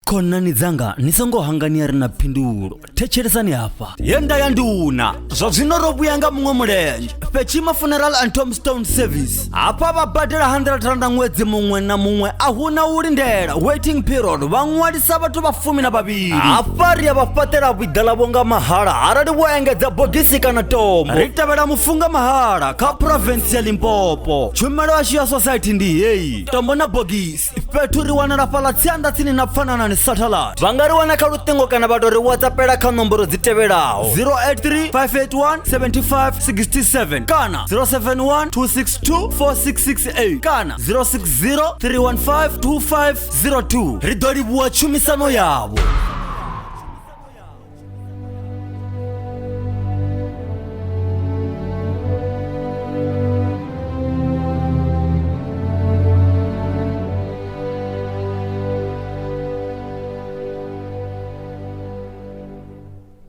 Khonani dzanga, ni songo hangania, ri na phindulo. Thetshelesani hafha. Ye nda ya nduna zwa zwino ro vhuya nga muṅwe mulenzhe. Fetshima Funeral and Tombstone Service, hafha vha badela 100 randa ṅwedzi muṅwe na muṅwe, a huna u lindela waiting period. Vha ṅwalisa vhathu vha 12. Hafha ri a vha fhaṱela vhiḓa ḽavho nga mahala arali vho engedza bogisi kana tombo. Ri tevhela mufunga mahala kha province ya Limpopo. Tshumelo yashu ya society ndi heyi: tombo na bogisi. Fhethu ri wanala fhaḽa Tsianda tsini na Pfananani Satellite. Vha nga ri wana kha luṱingo kana vha tou ri whatsappela kha nomboro dzi tevhelaho: 083 581 75 67 kana 071 262 4668 kana 060 315 2502. Ri ḓo livhuwa tshumisano yavho.